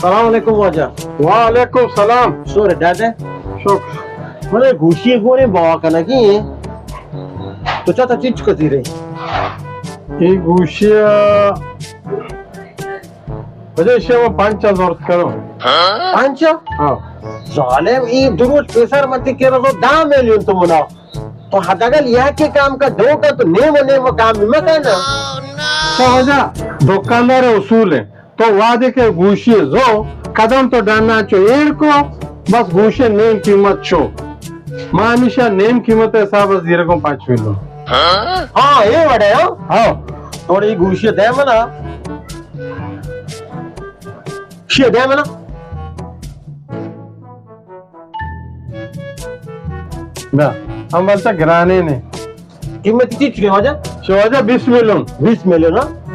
سلام علیکم واجہ۔ وعلیکم سلام۔ شور دادا۔ شکر۔ منے گوشی گونے بوا کنگی ہیں۔ تو چا تا چیچ کو زیرے؟ یہ گوشی، آ، وجہ ایشی ءَ پنچ ہزار کرو۔ پنچ؟ ہاں۔ ظالم، ای دو روچ پیسر من تی کرا تو دہ میلیون تو منا۔ تو حداقل یا کے کام کا دو کا تو نیم و نیم و کام بھی مکانا۔ تو وجہ دکاندار اصول ہے۔ تو وعدے کے گوشی زو، قدم تو ڈانا چو ایر کو، بس گوشے نیم قیمت چو۔ ما ہمیشہ نیم قیمت حساب زیرے کو پنچ میلیون۔ ہاں، اے وڑے ہاں۔ ہاں۔ تھوڑی گوشی دے منا۔ شی دے منا۔ نہ، ہم بلتا گرانے نے۔ قیمت چی چکے واجہ؟ شو واجہ بیس میلیون۔ بیس میلیون، ہاں؟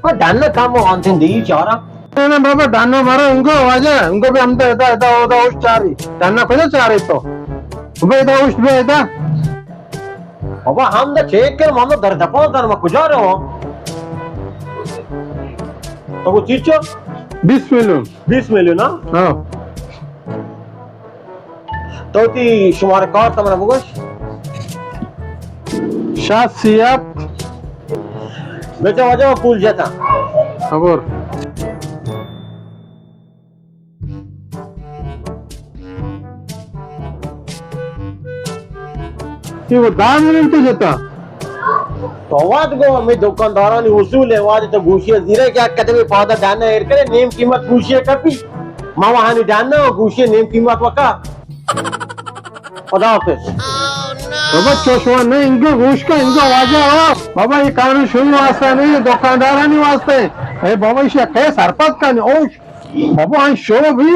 او ڈن کم ہو انتن دی چارا۔ نہ، نہ، بابا، ڈن مارا انگو واجہ، انگو بھی ہم تو ادا، ادا، ادا اوش چاری۔ ڈن کجا چاری تو؟ بابا، ادا اوش بھی ادا۔ بابا، ہم دا چیک کر، ہم دا در دپا در ما کجا رہو؟ تو وہ چیز چو؟ بیس میلیون۔ بیس میلیون، ہاں؟ ہاں۔ تو تی شمارہ کارت منا بگوش۔ شست سی ہفت۔ بچا واجہ پول جتا۔ خبر۔ یہ وہ دہ منٹ تو جتا۔ تو واد گو، ہمیں دکاندارانی اصول ہے، واد تو گوشی زیرے کہ یک قدم پادا ڈانا ایر کرے، نیم قیمت گوشی کپی۔ ما وہانی ڈانا و گوشی نیم قیمت وکا۔ خدا حافظ۔ بابا چوشوا نہ، انگو گوش کا، انگو واجہ ہو۔ بابا یہ قانون شوئی واسطہ نہیں، یہ دکاندارانی واسطہ ہے۔ اے بابا، ایشی کئے سرپد کنی؟ او بابا، آئی شو بھی۔